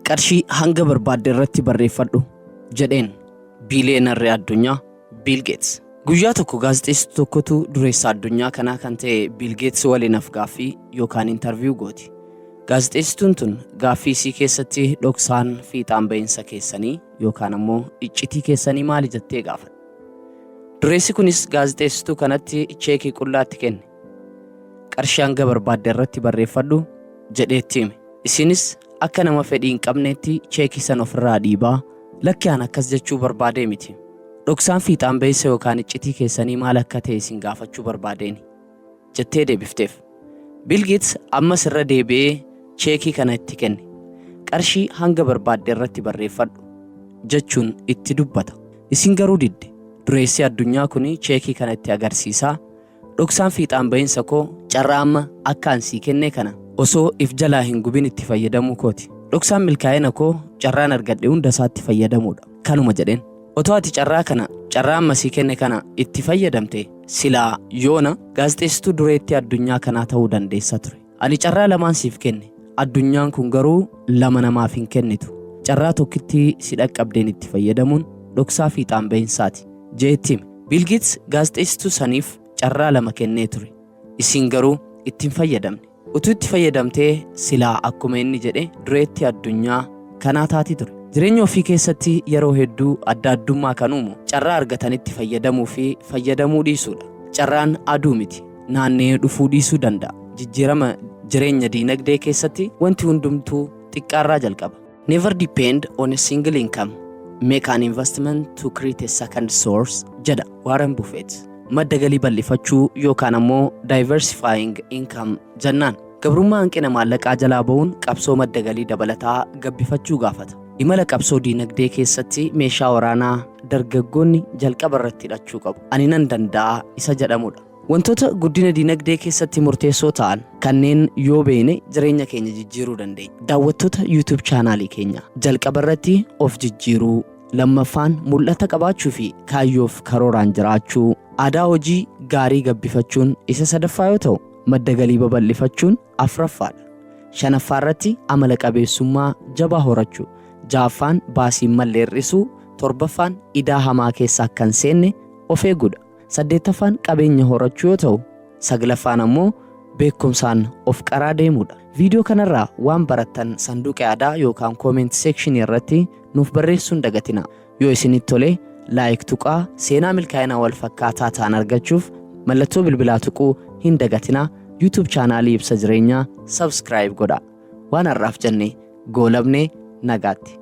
Qarshii hanga barbaadde irratti barreeffadhu jedheen biiliyeenarri addunyaa Biil Geets. Guyyaa tokko gaazexeessituu tokkotu dureessa addunyaa kanaa kan ta'e Biil Geets waliin af-gaaffii yookaan interview gooti. Gaazexeessituun tun gaaffii isii keessatti dhoksaan fiixaan bahinsa keessanii yookaan ammoo iccitii keessanii maali jettee gaafatte. Dureessi kunis gaazexeessituu kanatti cheekii qullaatti kenne. Qarshii hanga barbaadde irratti barreeffadhu jedhee itti hime. Isiinis akka nama fedhii hin qabneetti cheekii san ofirraa dhiibaa, lakki an akkas jechuu barbaadee miti. Dhoksaan fiixaan bahinsa yookaan iccitii keessanii maal akka ta'e isin gaafachuu barbaadeeni. Jettee deebifteef. Biil Geets ammas irra deebi'ee cheekii kana itti kenne. Qarshii hanga barbaadde irratti barreeffadhu jechuun itti dubbata. Isin garuu didde. Dureessi addunyaa kun cheekii kana itti agarsiisaa, dhoksaan fiixaan bahinsa koo carraa amma akka an sii kennee kana osoo if jalaa hin gubin itti fayyadamuu kooti. Dhoksaan milkaa'ina koo carraan argadhe hunda isaatti fayyadamuudha. Kanuma jedheen. Otoo ati carraa kana, carraa amma sii kenne kana itti fayyadamte silaa yoona gaazexeessituu dureettii addunyaa kanaa ta'uu dandeessa ture. Ani carraa lamaan siif kenne. Addunyaan kun garuu lama namaaf hin kennitu. Carraa tokkittii si dhaqqabdeen itti fayyadamuun dhoksaa fiixaan bahinsaati. Je'ee itti hime. Biil Geets gaazexeessituu saniif carraa lama kennee ture. Isiin garuu itti hin fayyadamne. Utuu itti fayyadamtee silaa akkuma inni jedhe dureettii addunyaa kanaa taati ture. Jireenya ofii keessatti yeroo hedduu adda addummaa kan uumu carraa argatanitti fayyadamuu fi fayyadamuu dhiisuudha. Carraan aduu miti. Naanna'ee dhufuu dhiisuu danda'a. Jijjiirama jireenya diinagdee keessatti wanti hundumtuu xiqqaarraa jalqaba. Never depend on a single income. Make an investment to create a second source jedha Warren Buffett. Madda galii bal'ifachuu yookaan ammoo diversifying income jennaan. Gabrummaa hanqina maallaqaa jalaa ba'uun qabsoo madda galii dabalataa gabbifachuu gaafata. Imala qabsoo diinagdee keessatti meeshaa waraanaa dargaggoonni jalqaba irratti hidhachuu qabu. Ani nan danda'a isa jedhamudha. Wantoota guddina diinagdee keessatti murteessoo ta'an kanneen yoo beekne jireenya keenya jijjiiruu dandeenya. Daawwattoota YouTube chaanaalii keenya jalqaba irratti of jijjiiruu, lammaffaan mul'ata qabaachuu fi kaayyoof karooraan jiraachuu, aadaa hojii gaarii gabbifachuun isa sadaffaa yoo ta'u, madda galii babal'ifachuun afuraffaadha. Shanaffaa irratti amala qabeessummaa jabaa horachuu, ja'affaan baasii hin malle hir'isuu, torbaffaan idaa hamaa keessa akka hin seenne of eeguudha. Saddeettaffaan qabeenya horachuu yoo ta'u, saglaffaan ammoo beekumsaan of qaraa deemuudha. Viidiyoo kanarraa waan barattan sanduuqa yaadaa yookaan comment section irratti nuuf barreessuu hin dagatinaa. Yoo isinitti tole like tuqaa, seenaa milkaa'inaa wal fakkaataa ta'an argachuuf mallattoo bilbilaa tuquu hin dagatinaa. YouTube chaanaalii Ibsa Jireenyaa subscribe godhaa. Waan har'aaf jenne goolabne, nagaatti.